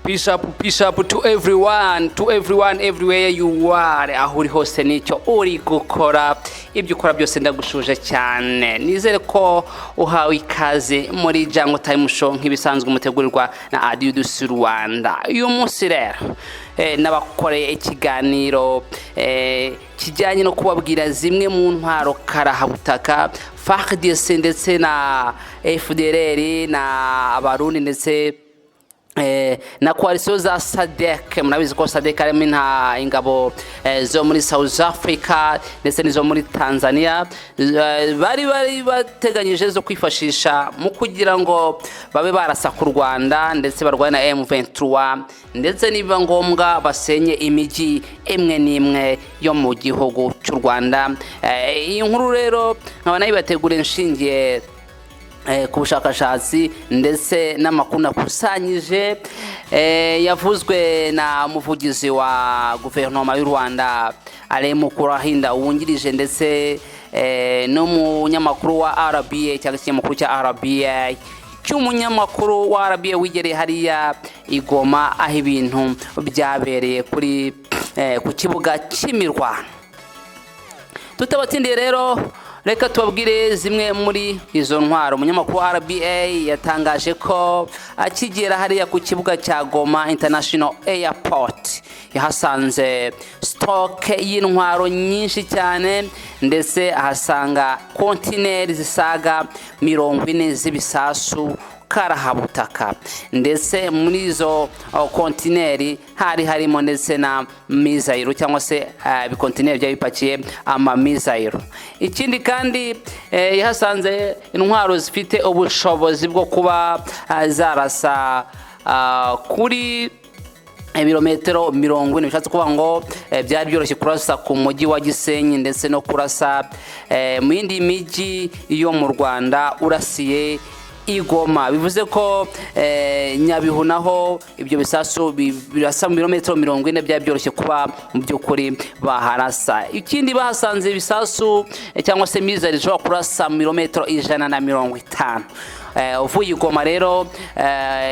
Peace up, peace up to everyone, to everyone, everywhere you are. Aho uri hose nicyo uri gukora, ibyo ukora byose ndagushuje cyane. Nizere ko uhawe ikaze muri Jango Time Show nk'ibisanzwe umutegurirwa na Adidas Rwanda. Uyu munsi rero nabakoreye ikiganiro kijyanye no kubabwira zimwe mu ntwaro karahabutaka FARDC ndetse na FDLR na Abarundi ndetse na coalition za SADC. Murabizi ko SADC harimo ingabo zo muri South Africa ndetse n'izo muri Tanzania, bari bateganyije zo kwifashisha mu kugira ngo babe barasa ku Rwanda ndetse barwane na M23, ndetse niba ngombwa basenye imijyi imwe n'imwe yo mu gihugu cy'u Rwanda. Iyi nkuru rero nkaba nayibateguriye nshingiye ku bushakashatsi ndetse n'amakuru nakusanyije, yavuzwe na muvugizi wa guverinoma y'u Rwanda Alain Mukurarinda wungirije, ndetse n'umunyamakuru wa RBA cyangwa ikinyamakuru cya RBA, cy'umunyamakuru wa RBA wigereye hariya i Goma aho ibintu byabereye kuri ku kibuga cy'imirwano. Tutabatindiye rero, reka tubabwire zimwe muri izo ntwaro. Umunyamakuru wa RBA yatangaje ko akigera hariya ku kibuga cya Goma International Airport yahasanze stock y'intwaro nyinshi cyane, ndetse ahasanga kontineri zisaga 40 z'ibisasu karahabutaka, ndetse muri izo kontineri hari harimo ndetse na mizayiro cyangwa se ibikontineri byari bipakiye amamizayiro. Ikindi kandi, yahasanze intwaro zifite ubushobozi bwo kuba zarasa kuri ibirometero 40. Bishatse kuvuga ngo byari byoroshye kurasa ku mujyi wa Gisenyi ndetse no kurasa mu yindi mijyi yo mu Rwanda urasiye i Goma. Bivuze ko Nyabihu naho ibyo bisasu birasa mu birometero 40, byari byoroshye kuba mu by'ukuri baharasa. Ikindi, bahasanze ibisasu cyangwa se mizari zishobora kurasa mu birometero 150. Uvuye i Goma rero,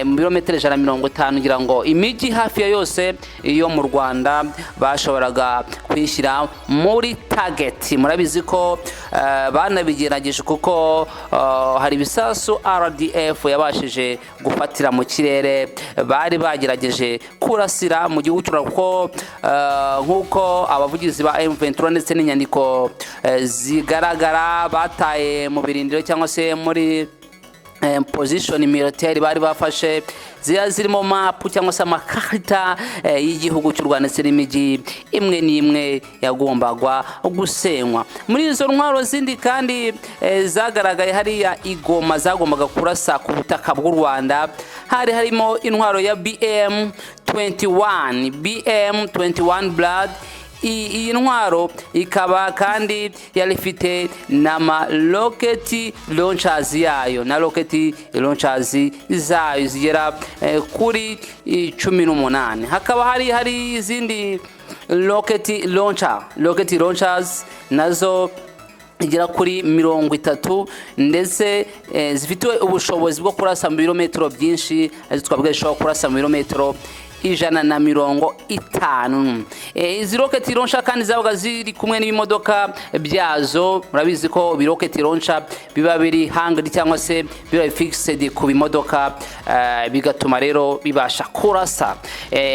mu birometero 150, ngira ngo imijyi hafi ya yose yo mu Rwanda bashoboraga kuyishyira muri target. Murabizi ko banabigerageje, kuko hari ibisasu RDF yabashije gufatira mu kirere bari bagerageje kurasira mu gihugu cy'u Rwanda, kuko nk'uko abavugizi ba M23 ndetse n'inyandiko zigaragara, bataye mu birindiro cyangwa se muri position militaire bari bafashe ziba zirimo mapu cyangwa se amakarita y'igihugu cy'u Rwanda ndetse n'imijyi imwe n'imwe yagombagwa gusenywa. Muri izo ntwaro zindi kandi zagaragaye hariya i Goma zagombaga kurasa ku butaka bw'u Rwanda, hari harimo intwaro ya BM 21, BM 21 Brad. Iyi ntwaro ikaba kandi yari ifite n'ama rocket launchers yayo, na rocket launchers zayo zigera kuri 18. Hakaba hari izindi rocket launchers nazo igera kuri 30, ndetse zifite ubushobozi bwo kurasa mu birometero byinshi, arizo twavuga zishobora kurasa mu birometero 150. Izi rocket launcher kandi zabaga ziri kumwe n'ibimodoka byazo. Murabizi ko ibi rocket launcher biba biri hanged cyangwa se biba fixed ku bimodoka, bigatuma rero bibasha kurasa.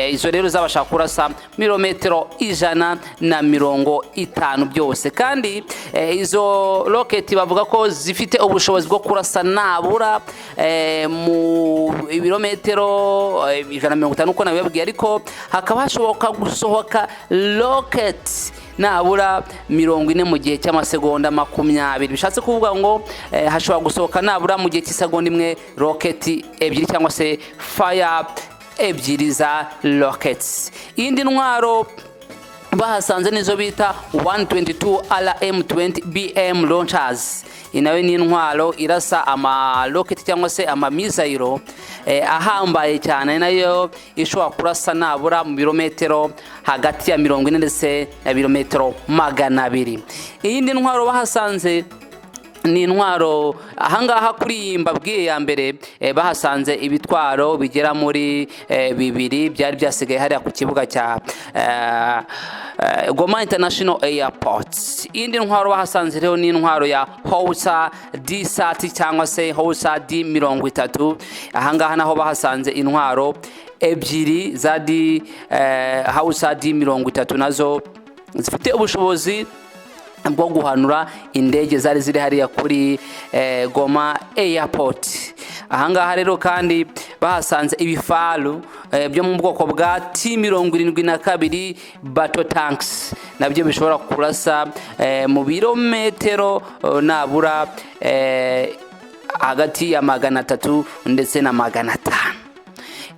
Izo rero zabasha kurasa mirometero 150 byose. Kandi izo rocket bavuga ko zifite ubushobozi bwo kurasa nabura mu ibirometero 150 uko nabibabwiye, ariko hakaba hashoboka gusohoka rocket nabura 40 mu gihe cy'amasegonda 20. Bishatse kuvuga ngo hashobora gusohoka nabura mu gihe cy'isegonda imwe rocket ebyiri cyangwa se fire ebyiri za rockets. Iyindi ntwaro bahasanze nizo bita 122 RM20 BM launchers. Iyi nayo ni intwaro irasa ama rocket cyangwa se ama missile ahambaye cyane, nayo ishobora kurasa nabura mu birometero hagati ya 40 ndetse na birometero 200. Iyindi ntwaro bahasanze Ni intwaro ahangaha kuri iyi mbabwiye ya mbere, bahasanze ibitwaro bigera muri bibiri byari byasigaye hariya ku kibuga cya Goma International Airport. Indi ntwaro bahasanze rero ni intwaro ya Howitzer D30 cyangwa se Howitzer D30. Ahangaha naho bahasanze intwaro ebyiri za Howitzer D30, nazo zifite ubushobozi bwo guhanura indege zari ziri hariya kuri Goma Airport. Ahangaha rero kandi bahasanze ibifaru byo mu bwoko bwa T-72 battle tanks, nabyo bishobora kurasa mu birometero nabura hagati ya 300 ndetse na 500.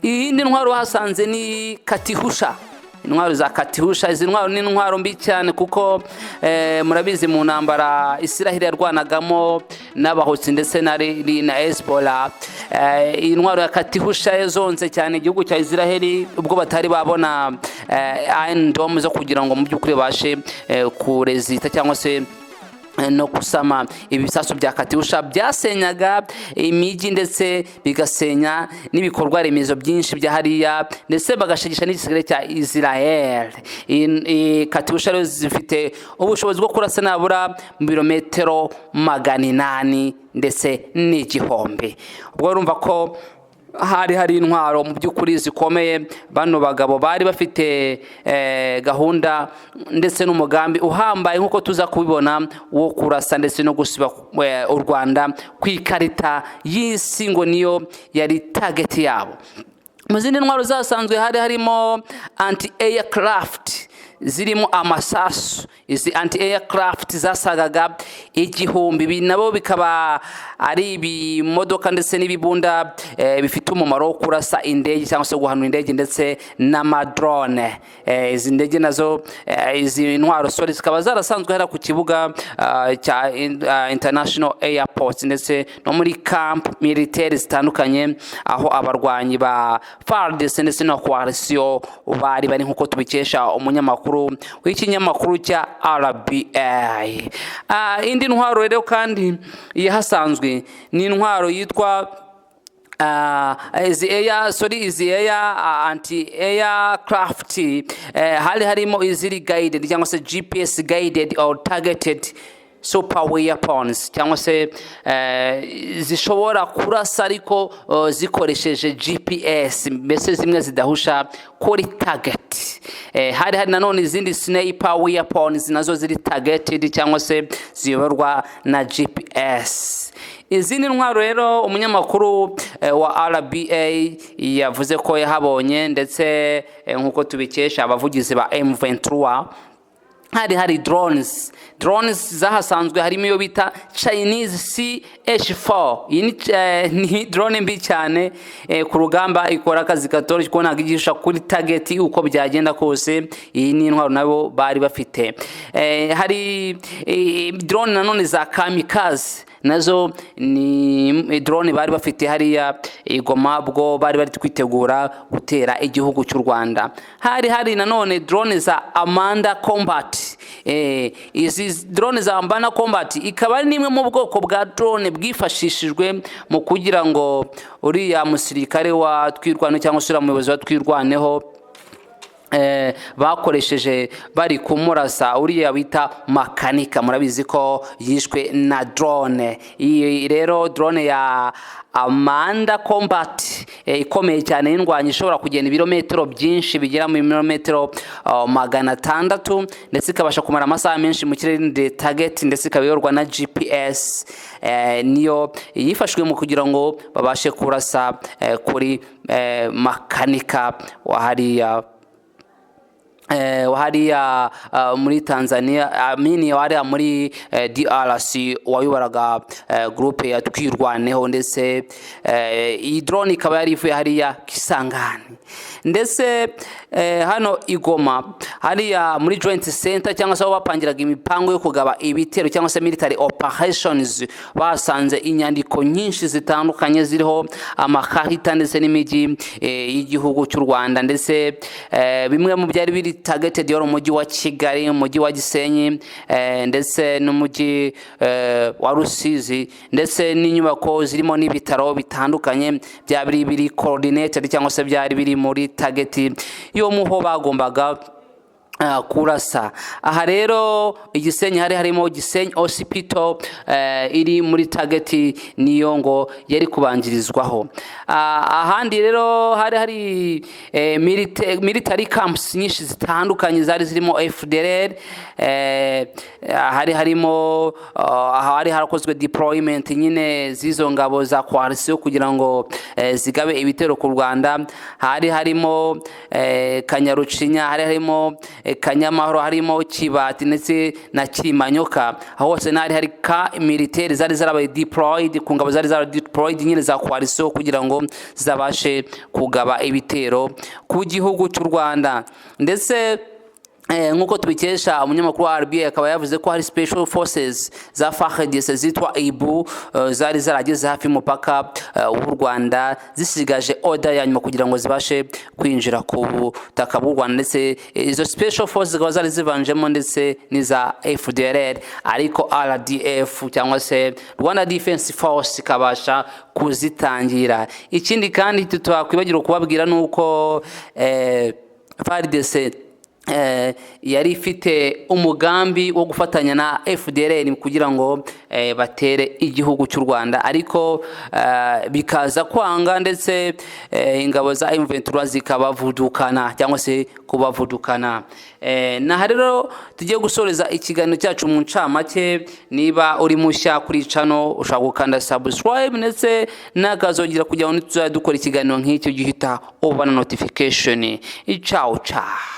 Iyindi ntwaro bahasanze ni Katyusha, intwaro za Katyusha. Izi ntwaro ni intwaro mbi cyane kuko murabizi mu ntambara Israel yarwanagamo n'Abahutsi ndetse na Hezbollah, iyi ntwaro ya Katyusha yazonze cyane igihugu cya Israel ubwo batari babona Iron Dome zo kugira ngo mu by'ukuri babashe kurezita cyangwa se no gusama ibisasu bya Katyusha byasenyaga imijyi ndetse bigasenya n'ibikorwa remezo byinshi bya hariya, ndetse bagashegesha n'igisirikare cya Israel. Iyi Katyusha rero zifite ubushobozi bwo kurasa nabura mu birometero 800 ndetse n'igihumbi. Ubwo urumva ko hari intwaro mu by'ukuri zikomeye. Bano bagabo bari bafite gahunda ndetse n'umugambi uhambaye, nk'uko tuza kubibona, wo kurasa ndetse no gusiba u Rwanda ku ikarita y'isi, ngo niyo yari target yabo. Mu zindi ntwaro zasanzwe hari harimo anti aircraft zirimo amasasu. Izi anti aircraft zasagaga 1000. Ibi nabo bikaba ari ibimodoka ndetse n'ibibunda bifite umumaro wo kurasa indege cyangwa se guhanura indege ndetse n'amadrone. Izi ndege nazo, izi ntwaro, sorry, zikaba zarasanzwe hariya ku kibuga cya International Airport ndetse no muri camp militaire zitandukanye aho abarwanyi ba FARDC ndetse na coalition bari, nk'uko tubikesha umunyamakuru w'ikinyamakuru cya RBA. Indi ntwaro rero kandi yahasanzwe ni intwaro yitwa izi air, sorry, izi air anti aircraft, hari harimo iziri guided cyangwa se GPS guided or targeted super weapons, cyangwa se zishobora kurasa ariko zikoresheje GPS, mbese zimwe zidahusha kuri target. Hari nanone izindi sniper weapons nazo ziri targeted cyangwa se ziyoborwa na GPS. Izindi ntwaro rero umunyamakuru wa RBA yavuze ko yahabonye, ndetse nk'uko tubikesha abavugizi ba M23, hari drones zahasanzwe, harimo iyo bita Chinese CH4. Iyi ni drone mbi cyane ku rugamba, ikora akazi katoroshye kuko ntabwo igisha kuri target uko byagenda kose. Iyi ni intwaro nabo bari bafite. Hari drone nanone za kamikaze, nazo ni drone bari bafite hariya i Goma bwo bari kwitegura gutera igihugu cy'u Rwanda. Hari nanone drone za Amanda Combat. Izi drone za Amanda Combat ikaba ari nimwe mu bwoko bwa drone bwifashishijwe mu kugira ngo uriya musirikare wa Twirwaneho cyangwa se uriya muyobozi wa Twirwaneho bakoresheje bari kumurasa, uriya bita Makanika, murabizi ko yishwe na drone. Iyi rero drone ya Amanda Combat, ikomeye cyane y'indwanyi, ishobora kugenda ibirometero byinshi bigera mu birometero 600, ndetse ikabasha kumara amasaha menshi mu kirere target, ndetse ikaba iyoborwa na GPS, niyo yifashwe mu kugira ngo babashe kurasa kuri Makanika wa hariya hariya muri Tanzania, amini hariya muri DRC, wayoboraga groupe ya Twirwaneho. Ndetse iyi drone ikaba yari ivuye hariya Kisangani. Ndetse hano i Goma, hariya muri joint center cyangwa se aho bapangiraga imipango yo kugaba ibitero cyangwa se military operations, basanze inyandiko nyinshi zitandukanye ziriho amakarita ndetse n'imijyi y'igihugu cy'u Rwanda, ndetse bimwe mu byari biri targeted yari umujyi wa Kigali, umujyi wa Gisenyi, ndetse n'umujyi wa Rusizi, ndetse n'inyubako zirimo n'ibitaro bitandukanye byari biri coordinated cyangwa se byari biri muri target yo muho bagombaga kurasa. Aha rero Igisenyi hari harimo Gisenyi Hospital, iri muri target, niyo ngo yari kubanjirizwaho. Ahandi rero hari military camps nyinshi zitandukanye zari zirimo FDLR, hari harimo hari harakozwe deployment nyine z'izo ngabo za coalition kugira ngo zigabe ibitero ku Rwanda. Hari harimo Kanyarucinya, hari harimo Kanyamahoro, harimo Kibati ndetse na Kimanyoka. Aho hose nari hari ka militaire zari zarabaye deployed ku ngabo zari zara deployed nyine za coalition kugira ngo zizabashe kugaba ibitero ku gihugu cy'u Rwanda. Ndetse nk'uko tubikesha umunyamakuru wa RBA, akaba yavuze ko hari special forces za FARDC zitwa IBU, zari zarageze hafi y'umupaka w'u Rwanda, zisigaje order ya nyuma kugira ngo zibashe kwinjira ku butaka bw'u Rwanda. Ndetse izo special forces zikaba zari zivanjemo ndetse n'iza FDLR, ariko RDF cyangwa se Rwanda Defense Force ikabasha kuzitangira. Ikindi kandi tutakwibagirwa kubabwira ni uko FARDC yari ifite umugambi wo gufatanya na FDLR kugira ngo batere igihugu cy'u Rwanda, ariko bikaza kwanga, ndetse ingabo za M23 zikabavudukana cyangwa se kubavudukana. Naha rero tugiye gusoreza ikiganiro cyacu mu ncamake. Niba uri mushya kuri channel, ushobora gukanda subscribe ndetse n'akazogera kugira ngo nituzajya dukora ikiganiro nk'icyo gihita ubona notification. Ciao ciao.